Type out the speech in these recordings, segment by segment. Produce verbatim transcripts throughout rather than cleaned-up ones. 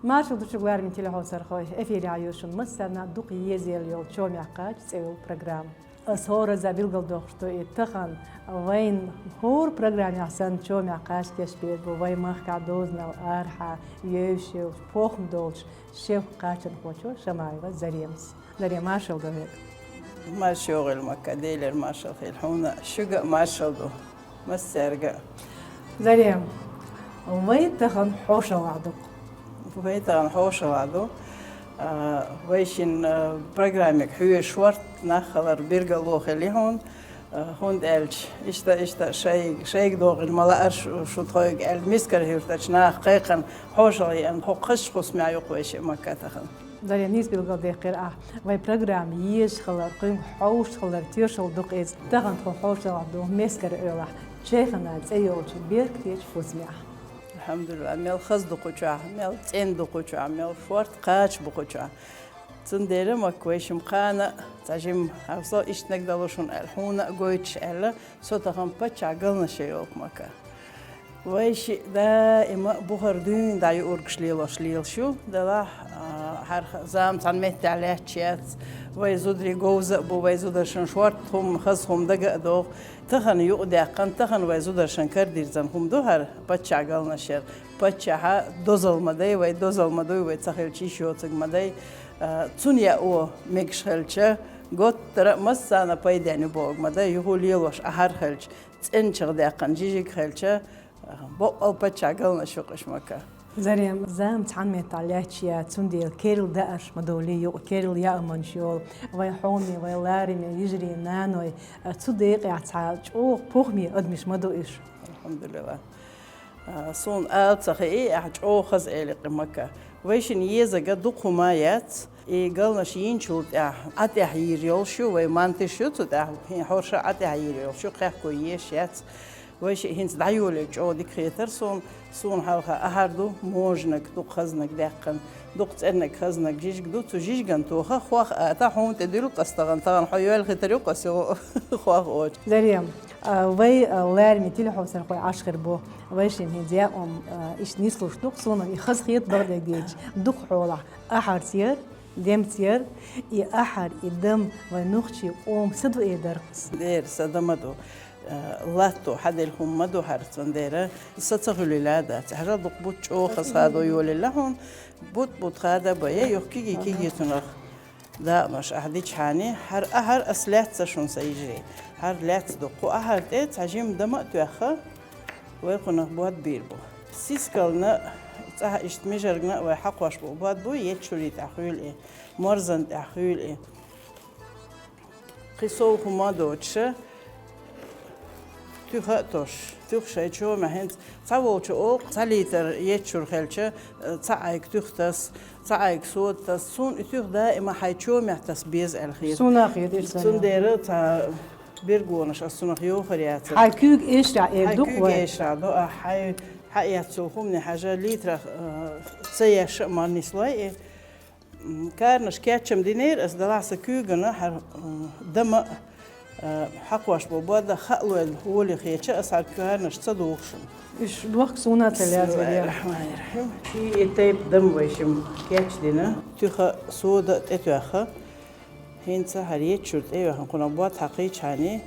Маршал ду шуга, лараме телехьовсархой, эфирехь ю шун массарна дукха езаелла йолу «Чомехь кхача» цӀе йолу программа. Ас хӀоразза билгалдоккхуш ду и тахан вайн хӀора программехь санна «Чомехь кхача» кечбийр бу вайн махкахь дозанал арахьа евзаш йолчу, похӀма долчу шеф-кхачанхочо Шамаева Заремас. Зарем, маршалла ду хьоьга. Марша йогӀийла, Макка, Делера маршалла хуьлда хьуна, шуьга а маршалла ду, массаьрга а. Зарем, вай тахана хьошалгӀахь ду-кх. Вай тахана хьошалгӀахь ду. А, вай шина, а, программега хьоьжуш шорта нах хилар билгало хилла хьуна, а, хӀунда аьлча иштта, иштта шайга, шайга догӀийла ма лаара шу, шу тхойга аьлла, Мискара-Юьртарчу наха кхайкхина хьошалгӀа еана, хӀокху хазачу хӀусамехь ю-кх вай шиъ Макка тахана. Зарем, нийса билгалдаьккхира ахь вай программа езаш хилар, кхуьнга хьовсуш хилар, тоьшалла ду-кх иза. Тахана тхо хьошалгӀахь ду Мескар-Эвлахь, Чайханан цӀе йолчу беркатечу хӀусамехь. Алхьамдулиллахь, мел хаза ду кху чохь, мел цӀена ду кху чохь, мел шорта кхача бу кху чохь. Цундела, Макка, вай шимма кхана а цхьа жимма хьовсал иштаниг дало шуна аьлла, хьуна а гойтуш аьлла, со тахана паччахь галнаше йолу-кх, Макка. Вай шиъ даима а бухара дуьйна дӀаюургаш лелош лелаш ю, делахь, а, хьарха зама цхьана меттехь лаьтташ яц, вай зударий говза а бу, вай зударшна шорта хӀума, хаза хӀума дага а догӀу. Тахана юкъадаьккхина, тахана вай зударшна карадирзина хӀума ду хӀара паччахь галнаш яр. Паччахьа дозалла ма дай, вай дозалла ма дуй, вай ца хилча йиш йоцург ма дай. А, цунна яо мегаш хилча, готтара а массарна пайденна ю бохург ма дай, юха лелош ахьар хилча, цӀеначух даьккхина жижиг хилча, баккъал паччахь галнаш ю-кх уьш, Макка. Зарем, зама цхьана меттехь лаьтташ яц, цундела керла даарш ма довлий юкъа, керла яаманаш йолу вай хьоме, вай лараме йижарий, наной, цу декъехь цхьа чӀогӀа похӀме адамаш ма ду уьш. Алхьамдулиллахь. А, суна ала ца хии, ахь чӀогӀа хаза элира-кх, Макка. Вай шина езарг дукха хӀума яц. И галнаш йинчул тӀаьхьа Ӏа тӀехь йийр йолуш ю, вай мантиш ю цу тӀехь, хӀин хьорша Ӏа тӀехь йийр йолуш ю, кхехко езаш яц. Вай шиъ хӀинца дӀайолийла чӀогӀа дика хетара суна. Суна хьалха ахьар ду, можаниг, дукха хазниг даьккхина, дукха цӀенниг, хазниг жижиг ду, цу жижиган тоха хох а ата, хьуна тӀе дуьллу-кх ас тахана, тахана хьо йоьлла хетар ю-кх ас юха хох оцу. Зарем, а, вай, а, лараме телехьовсархой Ӏаш хир бу, вай шимма хӀинца яа хӀума, а, иштта нислуш ду-кх, суна и хаза хета бакъдерг дийцича, дукха хьолахь ахьарца яр, демца яр, и ахьар, и дам вай нохчийн къоман са ду эр дара-кх ас. Дера, са дам а ду. Э, латто хьаделла хӀума ма ду хӀара, цундела са ца хуьлийла а дац. Хьажал, дукха бутт чӀогӀа хаза хадо йолийла хьуна, бутт-бутт хада а бай, юха киги-киги цунах дакъамаш ахь дичхьана, хӀара ахьар ас лаьцна шуна, сан йижарий. ХӀара лаьцна ду. Кху ахьар тӀе цхьа жимма дама а тоьхна, вай кхунах бод бийр бу. Сискална а, цӀахь иштта мижаргна а вай хьакхош бу бод бу, еттачу шури тӀехь хуьлу и, морзан тӀехь хуьлу и. Кхин сов хӀума а доцуша, туьха а тосуш, туьха шайн чомехь хӀинца цхьаволчо олу-кх, цхьа литр еттачуьра хилча, цхьа Ӏайг туьха таса, цхьа Ӏайг сода таса. Суна и туьха даима хьайн чомехь таса беза аьлла хета. Суна а хета иза. Цундела цхьа биргонаш ас цунах йохур яцара. Хьайн куьйга эшарехь эр ду-кх вай. Хьайн куьйга эшарехь ду ахь, хьайн хьаэцна йолу хӀумане хьажа, литрах, э, ца еш а ма нислой и. М, карнаш кечам динера ас, делахь сан куьйгана хӀара, м, дама а, а, хьакхош бо бод а хаалойла гӀоле хеташ, ас хӀара карнаш ца доху шуна. Уьш дохка суна а ца лаьцна. Бисмиллахьиррахьманиррахьим. Ши и тайпа дама вай шимма кечдина. Туьха, сода а тӀетоьхна. ХӀинца хӀара еттачуьра тӀейоьхна кхунах бод хьакхийчхьана,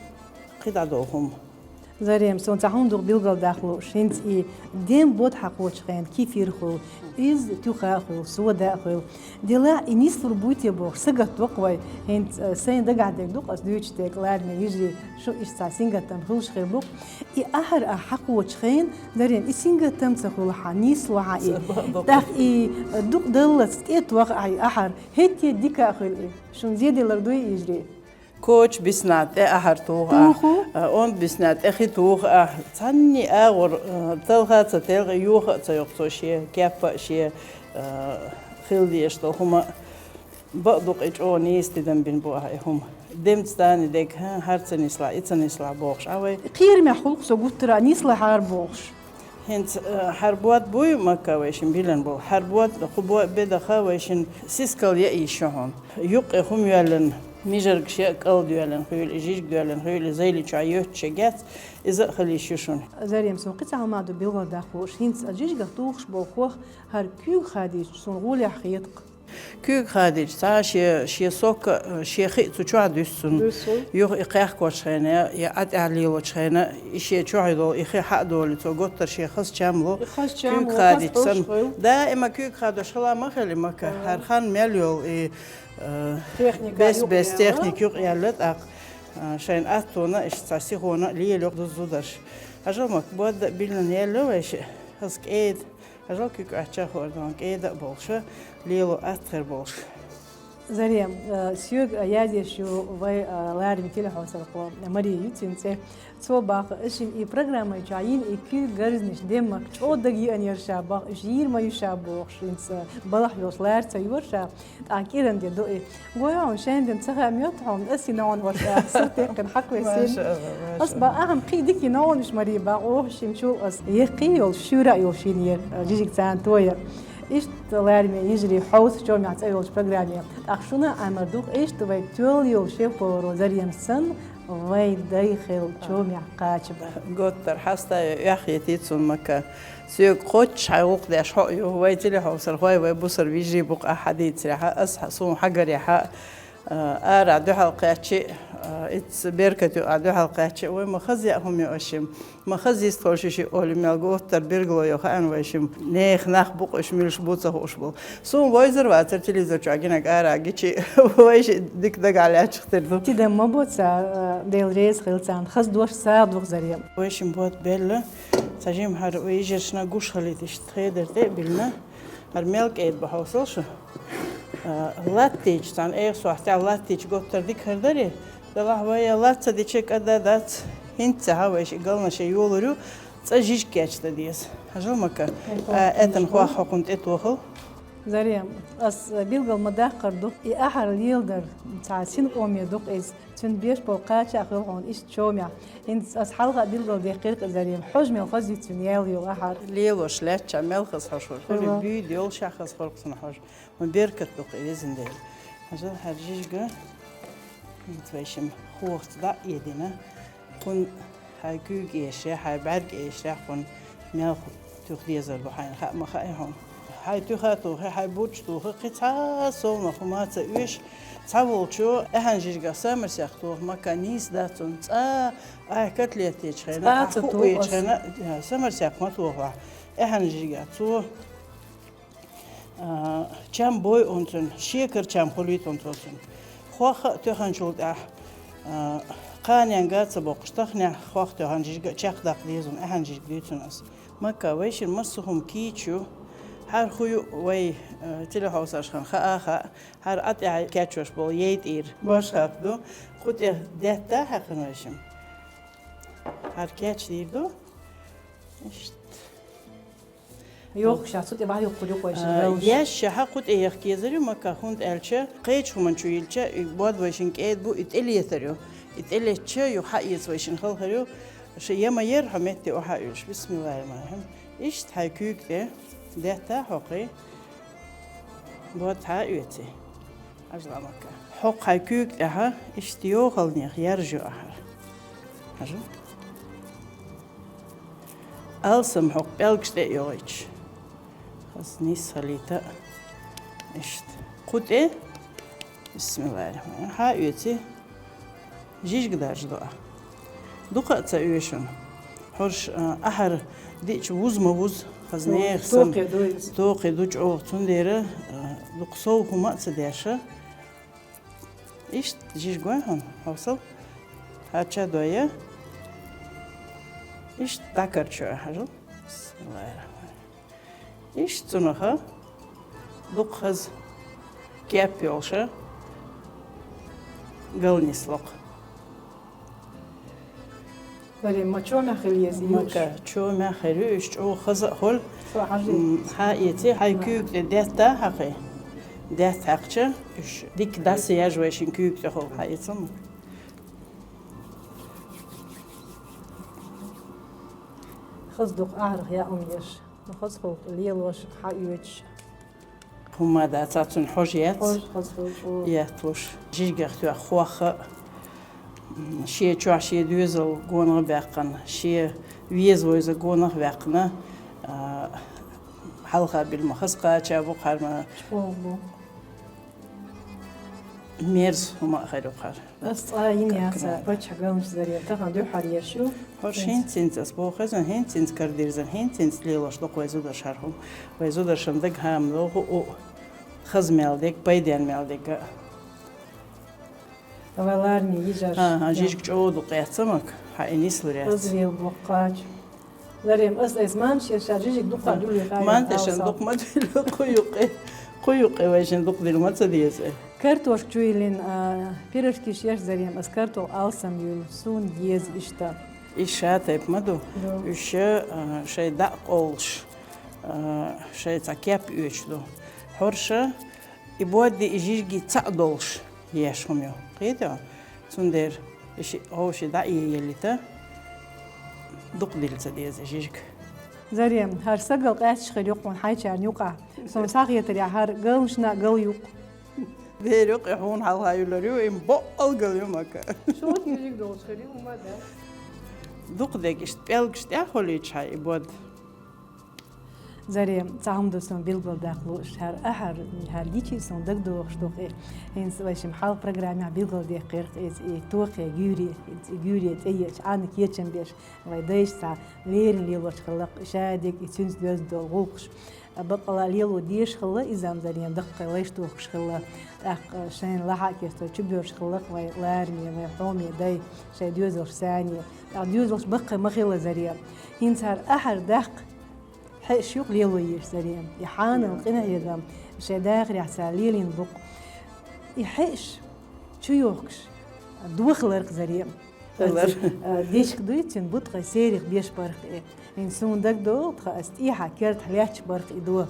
кхидӀа долу хӀума. Зарем, суна цхьа хӀума ду-кх билгалдаккха лууш, хӀинца и дем бод хьакхочу хенахь кефир хуьлу, иза туьха а хуьлу, сода а хуьлу. Делахь и нислур буй те бохуш, сагатдо-кх вай, хӀинца, э, сайна дагахь дерг ду-кх ас дуьйцуш дерг, лараме йижарий, шу иштта цхьа сингаттам хуьлуш хир бу-кх. И ахьар ахь хьакхочу хенахь, Зарем, и сингаттам ца хуьлу хьан, нисло хьан и. ТӀаккха и, э, дукха даллалц тӀетоьхна ахь и ахьар, хӀетте а дика а хуьлу и. Шуна зеделлар дуй, йижарий? Коча биснахь тӀе ахьар туху ахь. Туху? А, онда биснахь тӀе хи туху ахь. Цхьанний агӀор, а, талха а ца телха, йоха а ца йоккху цо шен кеп а, шен, а, хила дезаш долу хӀума а. Бакъду-кх и чӀогӀа нийса тидам бина бу ахь и хӀума. Демца дани дерг, хӀа, хӀара ца нислахь, и ца нислахь бохуш Ӏа вай. Кхерамехь хуьлу-кх со гуттара а, нислахьара бохуш. ХӀинца, э, хӀара бод буй, Макка, вай шимма биллина болу. ХӀара бод, кху бо-, бедаха вай шимма сискал яа йиш ю хьуна. Юккъе хӀума йоьллина, Мижарг ше а кӀал доьллина хуьлу, и жижиг доьллина хуьлу, и зайли чохь йоьттуш гӀерташ, иза а хила йиш ю шуна. Зарем, суна кхин цхьа хӀума ду билгалдаккха хууш. ХӀинца а жижигах тухуш болу хох хӀара куьйга хадийча суна гӀолехь хета-кх. Куьйга хадийча, цхьа шен, шен сок а, шен хи а цу чохь дуьсу цунна. Дуьсу. Юха и кхехкочу хенахь, я Ӏа тӀехь лелочу хенахь, и шен чохь долу, и хи хьа а долу, цо готтара шен хаза чам ло. И хаза чам ло, куьйга хаза хадийча санна. Даима куьйга хадош хила ма хили мака. Ага. ХӀара хан мел йолу, и, э, техника бес-бес юкъа техника юкъа яьлла тӀаккха. Э, шайна аттона, иштта цхьа сихона а лело дузу зударш. Хьажал мака, бодда а биллина яьлла вайша, хаза кӀеда. Хьажал куьг Ӏаччохь хӀордан кӀеда а болуша, лело атта хир болуш. Зарем, э, соьга, э, язъеш ю вай, э, лараме телехьовсархо Мария ю цуьнан цӀе. Цо боху, шен и программай чохь йина и куьг гарзнаш деммак чӀогӀа дага еана яра ша боху, уьш йийр ма ю ша бохуш, хӀинца балахь йолуш лара ца йора ша, тӀаккха кӀиран де ду и. Гой хьуна, шайн ден ца хаам йотту хьуна, ас и ногӀан ваша, ас теккхина хьакхвесина. Маша Алла, маша Алла. Ас ба ахьа кхин дика и ногӀан уьш маре бан, оха шим чул ас. Е кхин йолуш, шуьра а йолуш йина яра, жижиг царна тоя. Иштта лараме йижарий хьовса чомехь цӀа йолчу программе. ТӀаккха шуна а Ӏамар ду-кх иштта вай тоьлла йолу шеф-поваро Зарем санна, вай дай хилла чомехь кхача бан. Готтар хьаста а, оьхьа а йитий цунна мака. Соьга кхоччуш хьайн гӀуллакх деш хьо а ю, вай телехьовсархой, вай бусар вижарий бу-кх ахь хьадийцарехьа, ас хьа, суна хьагарехьа, а, арахь дуьхьал кхаьччи, а, ицца беркат ю а дуьхьал кхаьччи, вай ма хаза яа хӀума ю аш шим, ма хаза йист ховши ши олу мел готтар бергало йо хаьан вай шим, нехан нах бу-кх уьш муьлш бу ца хууш болу. Суна войзар вацара телевизор чохь гинарг арахь гичи, вай ши дика дагахь лаьттах тера ду. Тидам ма бу ца, а, Дела реза хила царна, хаза дош сагӀа ду-кх Зарем. Вай шим бот белла, ца жима хьара вай йижаршна гуш халийта иштта хедар тӀе а биллина. ХӀара мел кӀеда бу хьовсал шу. А, латтийча, цхьана эха сохьтехь латтийча готтар дика хир дарий? Делахь вай лац ца дича кӀада дац. ХӀинца цхьа вай ши галнаше йолур ю, цӀа жижиг кечдан деза. Хьажал мака. А, этан хох хьокхунна тӀе тохал. Зарем, ас билгал ма даккхар ду, и ахьар леладар цхьа синкъоме ду-кх иза. Цуьнан беш болу кхача а хуьлу хьуна иштта чомехь. ХӀинца ас хьалха а билгал дехкира-кх Зарем. Хьожа мел хаза ю цуьнан яьлла йолу ахьар. Лелош лаьттача мел хаза хьожур. Хуьлу буьйда йолуш а хаза хуьлу-кх цунна хьожа. Ма беркат ду-кх и везан Дела. Хьажал хӀара жижига. ХӀинца вай шим хохца дӀа а эдина. Кхунна хьайн куьйга эшарехь, хьайн бӀаьрг эшарехь, кхунна мел туьха дезар ду хьайна, хаа ма хаьа хьуна. Хьайн туьха а тухий, хьайн бурч а тухий, кхин цхьа а совнах хӀума а ца оьшу, цхьа волчо аьхьан жижигах самарсех тоха мака нийса дац цунна, цкъа а, ахь котлет ечу хенахь, ахь хӀуъу ечу хенахь, самарсех ма тохалахь аьхьан жижигах. Цо А, чам бой оцунна, шекар чам хуьлуьйту оцунна. Хох а тоьхначул тӀаьхьа, а, кханенга а ца боккхуш, таханехь хох тоьхна жижиг а чекхдаккха деза, аьхьан жижиг дуьйцу ас. Мака, вай шин массо а хӀума кийча ю, хӀара хӀу ю вай, а, телехьовсаршкахь хаа а хаьа, хӀара Ӏа тӀехь кечвеш болу яйтӀийр башхалкх ду, кху тӀе детта а хьаькхина вай шин. ХӀара кечдийр ду. Иштта. Йохкуш а, цу тӀе бахьа юккхур ю кхойшина. А, вевзаш. Еш шаьхьа кху тӀе яхка езар ю мака, хӀунда аьлча, кхечу хӀуманчу йилча, и бод вайшин кӀеда бу, и тӀе летар ю. И тӀе летча, ю хьаэца вайшин халхар ю. Ша ема ер хьо метте охьа а уьлуш. Бисмиллахир-рахманир-рахим. Иштта хьайн куьйга тӀе детта хьокхий. Бод хьа а оьций. Хьажал мака. Хьокху хьайн куьйга тӀехьа, иштта йохалнех яржа ю ахьара. Хьажал. Алсам хьокху пӀелгаш тӀе а йогӀуьйтуш. Хаза нисхалийта. Иштта. Кху тӀе. Бисмиллахир-рахманир-рахим. Хьа а оьций. Жижиг даржа ду ахь. Дукха а ца оьшу. ХӀорш, а, ахьар диъча вуз ма вуз, хаза нехан санна. Токхе ду иза. Токхе ду чӀогӀа, цундела, а, дукха сов хӀума а ца деш. Иштта жижиг гой хьуна, хьовсал. Хьарча дой. Иштта дӀакарчо хьажал. Бисмиллахир-рахманир-рахим. Иштта цунах дукха хаза кеп йолуша галнислокх. Барин, ма чомехь хила еза, мака, чомехь хир ю, уьш чӀогӀа хаза а хуьлу. М, хьа а эций, хьайн куьйга тӀе детта а хьакхий. Детта хьаькхча, уьш дика дӀасаяьжна вай шин куьйга тӀе хуьлу, хьа эцал ма. Хаза дукха ахьарх яа хӀума еш. Ну, хаза хӀуллакх лелош, хьаоьцуш. ХӀума дац, цунна хьожа яц. Хьожа хаза долчу. Яц луш. Жижигах тоьхна хох а, м, шен чохь шен доьзал гонах а баьккхина, шен веза-войза гонах а ваьккхина, а, хьалха билма хаза кхача бу кхарна. ЧӀогӀа бу. Мерза хӀума а хир ю кхар. Ас цкъа йина яц, паччахьан галнаш, Зарем, тахана дуьххьара еш ю. ХӀорш хӀинца-хӀинца ас боху хезна, хӀинца-хӀинца карадирзина, хӀинца-хӀинца лелош ду-кх вай зударша хӀара хӀума. Вай зударшна дагахь ма догӀу хӀу, хаза мел дерг, пайденна мел дерг а. Валарни йижарш. ХӀан-хӀа, жижиг чӀогӀа дукха яц ма-кх, хьан и нислур яц. Хаза лела боккхача. Зарем, ас айса манташ еш ша жижиг дукха дуьллий хьайна. Манташна дукха ма дуьллу, кху юккъе, кху юккъе вайшина дукха дилла ма ца деза. Картошка чу йиллина, а, пирожкаш еш, Зарем, ас картол алсам юьллу, суна еза иштта. И ша тайпа ма ду. Ду. Уьш, а, шайн дӀа а къовлуш, а, шайн цхьа кеп оьцуш ду. ХӀорш и бодди и жижиги цхьаъ долуш еш хӀума ю. Кхетий хьо? Цундела и ши, хӀовши дӀа а еллита, дукха дилла ца деза жижиг. Зарем, хӀара сагал къаьсташ хир ю-кх хьуна хьайчарна юкъахь. Суна схьахетарехь, хӀара галнашна а гал ю-кх. Дера юкъе хьуна хьалха юьллур ю, и боккъал гал ю ма-кх. Шуна жижиг долуш хир ю, хӀума дац. Дукха дерг иштта пӀелгаш тӀехь а хулийча хьайн и бод. Зарем, цхьа хӀума ду суна билгалдаккха лууш, хӀара ахьар, хӀара дичи суна дагадогӀуш ду-кх и. ХӀинца вай шимма хьалха программехь билгалдаьккхира-кх иза, и тохе гуьйре, и гуьйре тӀееъча, Ӏанна кечам беш, вай дайша цхьа леррина лелош хилла-кх, и шадерг, и цуьнца доьзна долу гӀуллакхаш. Баккъала а лело дезаш хилла иза-м, Зарем, даккхий лайш тухуш хилла, тӀаккха шайна лахьа а кесто чубоьрзуш хилла-кх вай лараме, вай хьоме дай, шайн доьзалш санна. ТӀаккха доьзалш баккхий ма хилла, Зарем. ХӀинца хӀара ахьар даккха, хьеъаш ю-кх лело езаш, Зарем. И хьанал, къинхьегам, шайн дахарехь цара лелийна бу-кх. И хьеъаш чу йохкуш, дохалар-кх, Зарем. Хилар. Аса, а, дечиг дуй, цуьнан бутт-кхай серих беш бар-кх и. ХӀинца суна дагадогӀу, тхан аса тӀехьа кертахь лаьтташ бар-кх и до.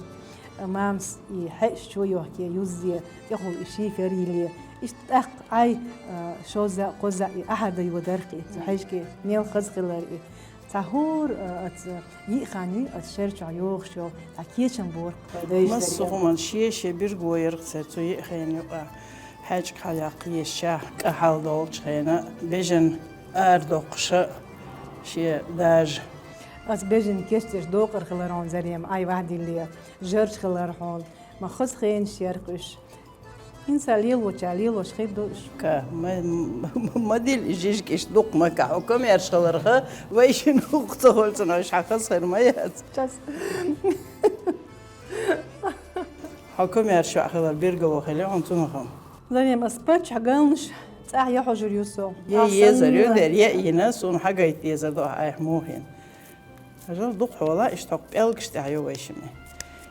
А, мамас и хьеъаш чу йохке, юззе, тӀехула и шифер йилле. Иштта тӀаккха Ӏай, а, шозза а, кхозза а и ахьар дан йодар-кх и. Цу хьаьжкӀе мел хаза хилар и. Цхьа хӀора, а, аса йиъ хан ю аса шер чохь йогӀуш йолу, цхьа кечам бора-кх. Массо а хӀуманна шен-шен бирго яра-кх церан цу йиъ хенан юкъахь. ХьаьжкӀа хьалаяккха езачохь, кӀа хьал долчу хенахь, бежана арадоккхуш шен дажа. Аса бежана кечдеш докъар хилар хьуна, Зарем, Ӏай ваьхьа дилле, жарш хилар хьуна, ма хаза хенаш яра-кх уьш. ХӀинца лелоча лелош хир ду уьш. Ка, ма, ма, ма дилла и жижиг иштта дукха ма-кх, хьо комаьрша хиларх, вайшинна хӀух ца хуьлу цунах, уьш хьан хаза хир ма яц. Час. Хьо комаьрша хилар бергало хили хьуна цунах-м. Зарем, ас паччахьан галнаш цӀахь ян хьожур ю со. Я езар ю дера, я йина, суна хьагайта дезар ду ахь айхьа мухийна. Жал дукха хьола, иштта хӀокху пӀелгаш тӀехь ю вайшимма.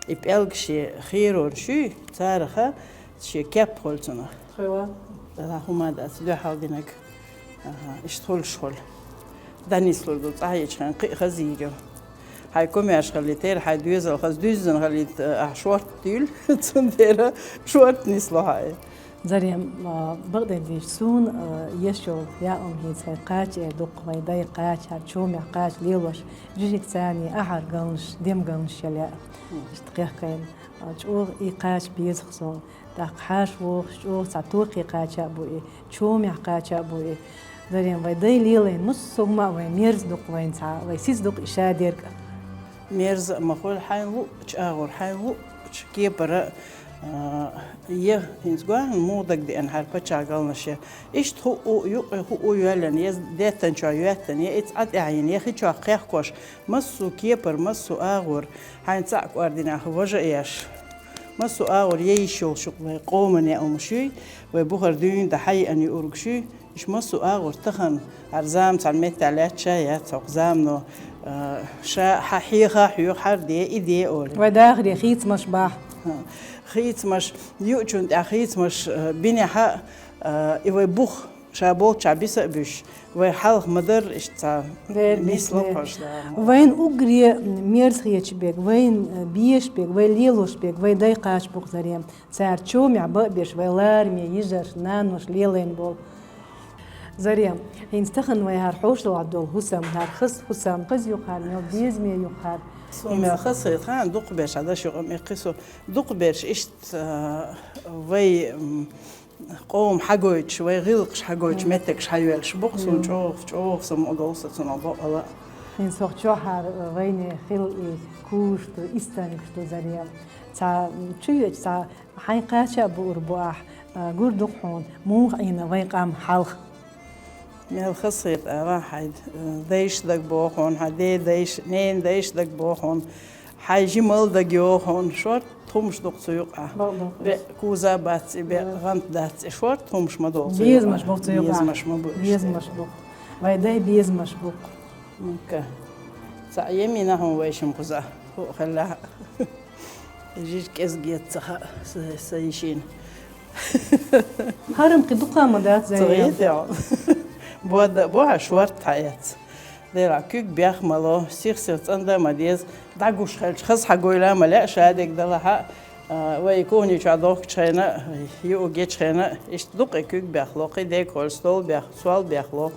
И пӀелгаш шен херонаш юй, царах шен кеп хуьлу цунах. Хила. Ала хӀума дац, дуьхьал динарг. Аха, иштта хуьлуш хуьлу. ДӀанислур ду, цӀахь ечу хенахь кхин а хазийр ю. Хьайн комаьрша хилийтера, хьайн доьзал хаза дуьззина хилийта, ахь шорта дуьйлу, цундела шорта нисло хьайн. Зарем, а, бакъдерг дийцича, суна, а, еш йолу яа хӀума хӀинца вай кхача эр ду-кх, вай дай кхача, хӀара чомехь кхача лелош, жижиг царний ахьар галнаш, дем галнаш яла яа. Иштта кхехкайна, а, чӀогӀа и кхача беза-кх суна. ТӀаккха хьаша вогӀуш, чӀогӀа цхьа тохе кхача а бу и, чомехь кхача а бу и. Зарем, вай дай лелайна массо а хӀума а вайн мерза ду-кх, вайн цхьа, вай сица ду-кх и шадерг а. Мерза а ма хуьлу хьайн луъучу агӀор, хьайн луъучу кепара, а, я хӀинца гой хьуна муха дагадеана хӀара паччахьан галнаш я. Иштта хӀуъу, юкъе хӀуъу йоьллина, я деттанчохь йоьттина, я иза Ӏа тӀехь йина, я хи чохь кхехкош, массо а кепара, массо а агӀор, хьайн цхьаъ кӀордийнахь важа а еш. Массо а агӀор я йиш йолуш ю-кх вай къоман яа хӀумаш юй, вай бухара дуьйна дан хьайиъна юургаш юй. Иштта массо а агӀор тахана, хӀара зама цхьана меттехь лаьтташ а яц хӀокху замано, а, ша хьан хьеха а хьоьху, хӀара де, и де олий. Вай дахаре хийцамаш бахь. ХӀа. Хийцамаш, юучунна тӀехь хийцамаш, а, бинехь а, а, и вай бух ша болччохь биса а буьсуш, вай хьалха ма-дарра иштта цхьа нисло-кх хӀорш, да. Вайна уггаре мерза хеташ берг, вайна, а, безаш берг, вай лелош берг, вай дай кхача бу-кх, Зарем. Цара чомехь бан а беш, вай лараме йижарш, нанош лелайна болу. Зарем, хӀинца тахана вай хӀара хьошалгӀа долу хӀусам, хӀара хаза хӀусам, хаза ю-кх хӀара, мел безаме ю-кх хӀара. Со мел хазахета, ха, дукха берш хьадаш юкъам эккхи со. Дукха берш иштта, а, вай, м, къовм хьагойтуш, вай гӀиллакхаш хьагойтуш, меттигаш хьайоьлуш бу-кх, сона чӀогӀа, чӀогӀа самукъадолу сан цунах бакъала. ХӀинца хӀокху чохь хӀара, а, вайна хилла и курсаш ду, историкаш ду, Зарема. Цхьа, м, чу йоьдуш, цхьа хьайн кхача а буур бу ахь, а, гур ду-кх хьуна, муха Ӏийна вайн къам хьалха. Мел хазахета ала хьайна, а, дайша дагабогӀу хьуна, хьан ден дайша, ненан дайша дагабогӀу хьуна, хьайн жималла дагайогӀу хьуна, шорта хӀумаш ду-кх цу юкъахь. Бакъ ду-кх. Беа куза бац и, беа гӀант дац и, шорта хӀумаш ма долу цу юкъахь. Безамаш бу-кх цу юкъахь. Безамаш ма бу уьш. Безамаш бу-кх. Вайн дай безамаш бу-кх. М-кха. Цхьаъ емина хьуна вайшимма кхузахь. ХӀуъа хилла. Жижиг кӀезиг эца ца хаьа са, сан йишина. ХӀара-м кхин дукха ма дац, Зарема. Ца гӀийта хьо. Бода а бу хьан шорта хьаэца. Делахь куьг бех ма ло, сих-сиха цӀанда а ма деза, дӀагуш хилча, хаза хьагойла а ма лаьа, шадерг далахь а, а, вай кухни чохь дохкучу хенахь а, юург ечу хенахь а, иштта дукха и куьг бех ло, кхин дерг хьолчу стол бех, сол бех ло.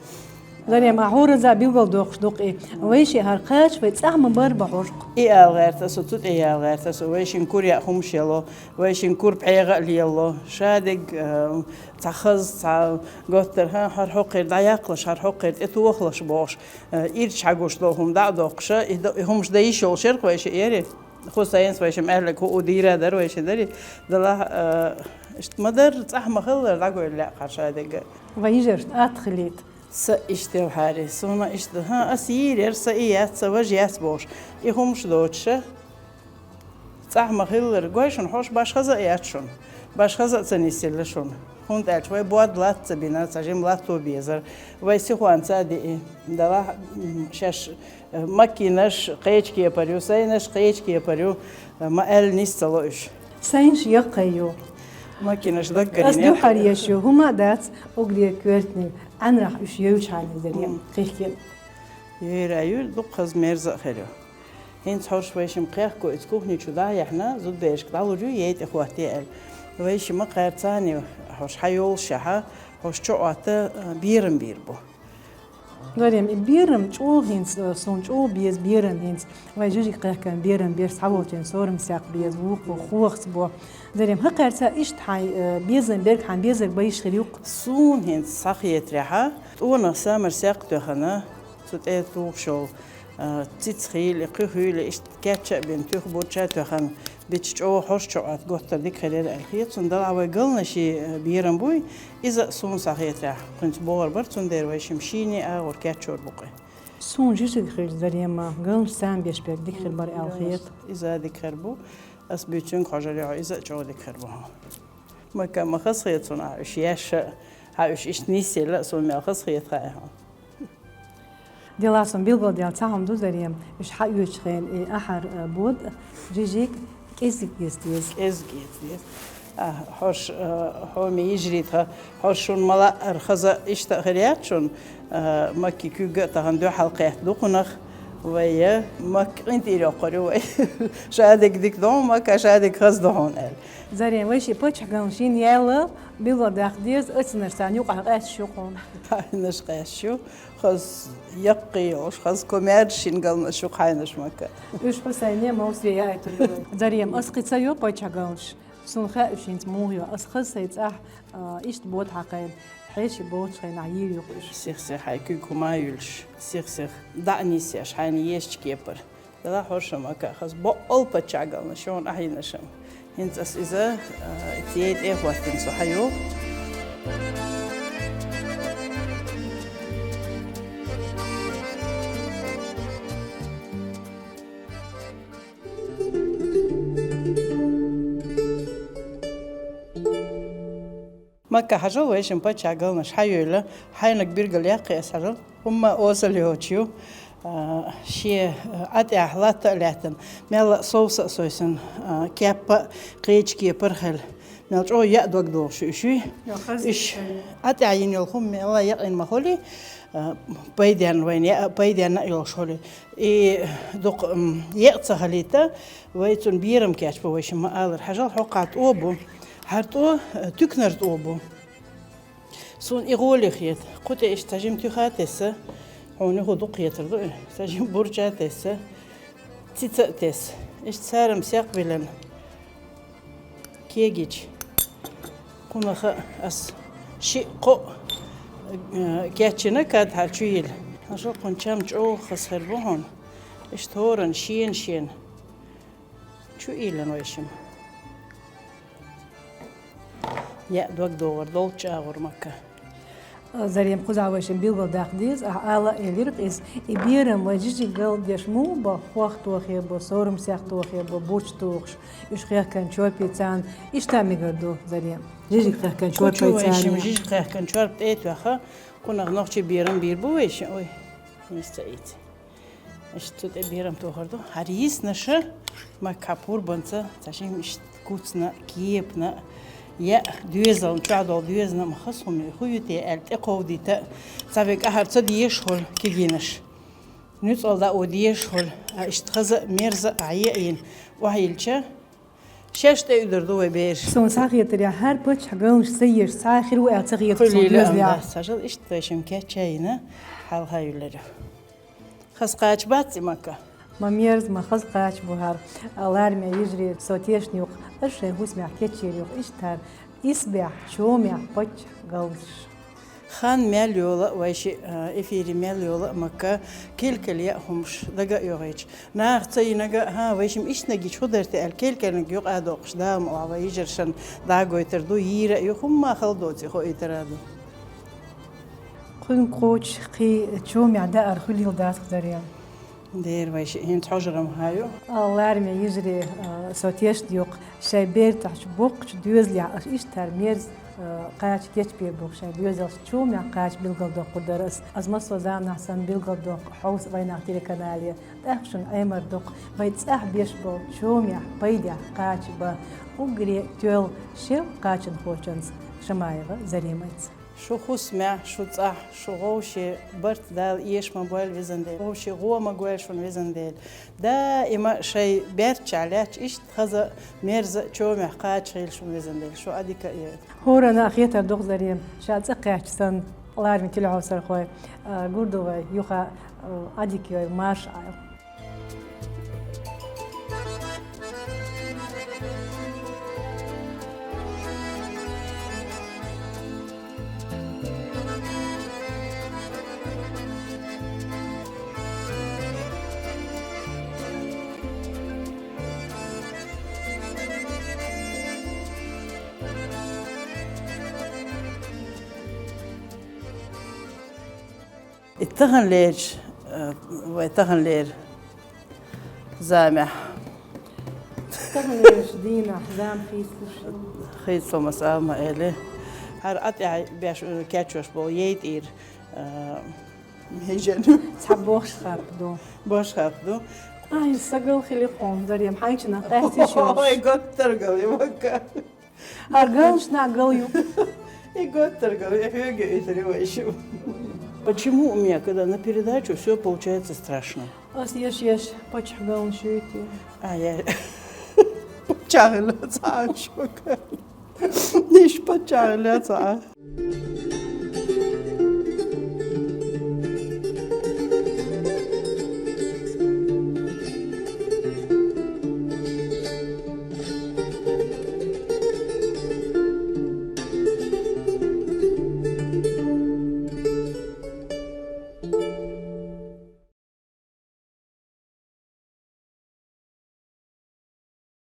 Зарема, хьураза билгалдоккхуш ду-кх и. Вайшиъ хӀара кхача вай цӀахь ма бара бохьуш-кх. И ала гӀерта со, цу тӀе яла гӀерта со, вайшин кур яа хӀумаш яло, вайшин кур пхьегӀа а лелало, шадерг, а, цхьа хаза, цхьа готтар, хӀа, хӀара хӀокхуьра дӀаяккхалаш, хӀара хӀокхуьра тӀетохалаш бохуш, а, ирча хьагуш долу хӀума дӀа а доккхуша, и до-, и хӀумаш дан йиш йолуш яра-кх вайшиъ яри. Хьо сайнца вайшимма аьлларг хӀуъа дийр а дара вайшиъ дари, далахь, а, иштта ма-дарра, цӀахь ма-хиллара, дӀагойла лаьа хӀара шадерг а. Вайн йижаршна атта хилийта. Са иштта йолхьарий, суна иштта, хӀа, ас йийр яра, са и яц, са важа яц бохуш. И хӀумаш доцуша, цӀахь ма-хиллара, гой шуна, хьош баш хаза а яц шуна. Баш хаза а ца нисъелла шуна. ХӀунда аьлча вай бод латта ца бина, цхьа жима латто безара. Вай сихонца а диъи, далахь, м, шаьш, э, маккинаш кхечу кепара ю, сайнаш кхечу кепара ю, э, ма аьлла нис ца ло уьш. Сайнаш яккхий ю. Маккинаш даггара. Ас дуьххьара еш ю, хӀума а дац, уггаре коьртаниг, Ӏаьнарах уьш йевчхьана, Зарема, кхихкина. Йойра ю, дукха хаза мерза а хир ю. ХӀинца хьош вайшимма кхехко иза кухни чу дӀа а яьхьна, зудберашка дӀалур ю, яй тӀе хӀоттае аьлла. Вайшимма кхаьрца а ю, хьош хьайоллушехьа, хьош чу Ӏотта, а, берам бийр бу. Зарема, и берам чӀогӀа хӀинца, а, суна чӀогӀа беза берам хӀинца. Вай жижиг кхехкан берам берш схьаволчийн сорам-сакх беза, вукхо хохац бо. Зарема, хӀокхаьрца иштта хьайн, а, безам берг, хьайн безарг байш хир ю-кх. Суна хӀинца схьахетарехьа, тӀонах самар сакх тоьхна, цу тӀе тухуш йолу, а, цицахийла, кхуьхийла, иштта кечъян а бина, туьха бурча а тоьхна, бича чӀогӀа хьош чу Ӏотта готтар дика хир яра аьлла хета суна, далахь вай галнаший, а, берам буй, иза а суна схьахетарехь, кхуьнца богӀур бара, цундела вайшимма шийне а агӀор кечъяр бу-кх и. Суна жижиг хилча, Зарема, галнаш сам беш берг дика хир бара аьлла хета. Иза а дика хир бу, ас буьйцуьнга хьожур ю хьо, иза а чӀогӀа дика хир бу хьуна. Макка, ма хазахета суна ахь уьш еш а, хьан уьш иштта нисъелла а суна мел хазахета хаьа хьуна. Делахь суна билгалдаьлла цхьа хӀума ду, Зарема, уьш хьаоьцучу хенахь и ахьар, а, бод, жижиг кӀеззиг эца деза. КӀеззиг эца деза. А, хьош, а, хьоме йижарий тхан, хьош шуна ма-лаъара хаза иштта а хир яц шуна, а, Макки куьг а тахана дуьхьал кхетта ду кхунах, вай, а, Макка къинтӀера йоккхур ю вай. Шадерг дика ду хьуна, Макка, шадерг хаза ду хьуна аьлла. Зарема, вайшиъ паччахьгалнаш йина яьлла, билгалдаккха деза, оццунаш царна юкъахь къаьсташ ю хьуна. Хьайнаш къаьсташ ю, хаза яккхий йолуш, хаза комаьрша йина галнаш ю-кх хьайнаш, Макка. Уьш Хьусайне, Мовсаре яийтур ю вай. Зарема, ас кхин ца йо паччахьгалнаш. Суна хаьа уьш хӀинца муха йо. Ас хаза сайн цӀахь, а, иштта бод хьакхайна, хьеший боцучу хенахь йийр ю-кх уьш. Сих-сиха хьайн куьг хӀума а юьллуш, сих-сиха дӀа а нисъеш, хьайна езачу кепара. Делахь хьош-м, Макка, хаза баккъал паччахьгалнаш ю хьуна ахь йинарш-м. ХӀинца ас иза, а, цӀий тӀе а хӀоттина, со хьайо. Макка, хьажал, вайшимма паччахьгалнаш хьайойла, хьайнаг биргал яккхий ас, хьажал. ХӀумма осал йоцуш ю. А, шен, а, Ӏа тӀехь латта а лаьттина, мелла а совса а сойсина, а, кеппа а кхечу кепара хила. Мел чӀогӀа яа дог долуш ю уьш. Уьш Ӏа тӀехь йина йолу хӀума мелла а якъина ма хуьлий, а, пайденна вайна яа, пайденна а йолуш хуьлий. И дукха, м, екъа ца хилийта, вай цунна берам кечбо, вайшимма ма аллара. Хьажал, хьокхахь тӀо бу. ХӀара тӀо, э, туьканара тӀо бу. Суна и гӀоле хета. Кху тӀе иштта цхьа жима туьха а тесса, хьуна юха дукха хетар ду и, цхьа жима бурча а тесса. Цица а тесса. Иштта сарам сакъбилла кегийча, кхунах а ас шиъ-кхоъ, э, кечйина кад хьал чу йилла. Хьажал, кхун чам чӀоагӀа хаза хир бу хьуна. Иштта хӀоран шена-шена чу йиллина вай шимма. Яа дог догӀар долча агӀор, Макка. Зарем, кхузахь вай шимма билгалдаккха деза, ахь ала а элира-кх иза, и берам вай жижиг гал деш муха ба, хох тохе ба, соврамсех тохе ба, буч тухуш, уьш кхехкан чорпий царна, иштта мегар ду, Зарем. Жижиг кхехкан чорпий царна. Кху чу вай шимма жижиг кхехкан чорпа тӀе а тоьхна, кхунах нохчий берам бийр бу вай шимма, ой, нийса ца ийца. Иштта цу тӀе берам тохар ду. ХӀара йиснаш, Макка, пурбанца, цхьа шимма иштта куцна, кепана, яа доьзална, чохь долу доьзална ма хаза хӀума хӀу ю те аьлла, тӀекховдийта, цхьа векӀа хӀара ца дезаш хӀума кегийнаш. Нуьцкъала дӀа а дезаш хӀума, а иштта хаза а, мерза а, а, йиъ а йина, охьайиллича, шаьш тӀеуьйдур ду вай бераш. Суна схьахетарехь, хӀара паччахьан галнаш ца езаш цхьа а хир ву аьлла ца хета суна доьзалехь. Хилийла ам дац, хьажал, иштта вай шимма кечъяйна, хьалха юьллур ю. Хаза кхача бац и, Макка? Ма мерза, ма хаза кхача бу хӀара. Лараме йижарий, со тешна ю-кх, ас шайн хӀусамехь кечйийр ю-кх иштта хӀара исбаьхьа, чомехь паччахьан галнаш. Хан мел йола а вай шиъ, а, эфире мел йола а, Макка, килкал яа хӀумаш дага а йогӀийча, наха ца йинарг а, хӀан, вай шимма иштаниг йича хӀун дара те аьлла, килкалниг юкъа а доккхуш, Дала мукъалахь, вай йижаршна дӀагойтур ду, йийр а ю, хӀумма хала доций хоуьйтур а ду. Кхуьнга кхочуш кхин чомехь даар хуьлийла дацахь, Зарем. Дера вай шиъ хӀинца хьожарам хьаю. Лараме йижарий, а, со тешна ю-кх, шайн бертахь чу боккхачу доьзалехь аша иштта хӀара мерза, а, кхача кечбийр бу-кх шайн доьзалш, чомехь кхача билгалдоккхур дара ас. Ас массо а заманахь санна билгалдоккху хьовса вайнах телеканале. ТӀаккха шуна Ӏемар ду-кх, вай цӀахь беш болу чомехь, пайдехь кхача бан уггаре а тоьлла шел кхачанхочуьнца, Шамаева Заремаца. Шу хӀусамехь, шу цӀахь, шу вовшийн барт Дала эша ма бойла, везан Дела. Вовшийн гӀо ма гойла шуна, везан Дела. Даима шайн берташкахь лаьтташ иштта хаза а, мерза а чомехь кхача хила шуна, везан Дела. Шу Ӏадика а йойла. ХӀоранна а хетар ду-кх, Зарем, ша цӀа кхаьчча санна, лараме телехьовсархой, а, гур ду вай юха, а, Ӏадика йойла, марша Ӏойла. И таханлерчу, э, вай таханлера замехь. Таханлерчу дийнахь зама хийцалуш ю. Хийцалуш ма ала ма элира. ХӀара Ӏа тӀехь беш, э, кечъеш болу яйтӀера, э, хӀижен. Цхьа бохуш хапа ду. Бохуш хапа ду. Ай, са гал хили хьуна, Зарем, хьайчанах къаьсташ йолуш. Ой, готтаргал ю, Макка. ХӀара галнаш нах гал ю. И готтаргал, и хьоьга ю, и тара вай шу. Почему у меня, когда на передачу, всё получается страшно? Ас еш-еш паччахьан галнаш юй те? А, я паччахьан галнаш ца а шуьга. Иш паччахьан галнаш ца а.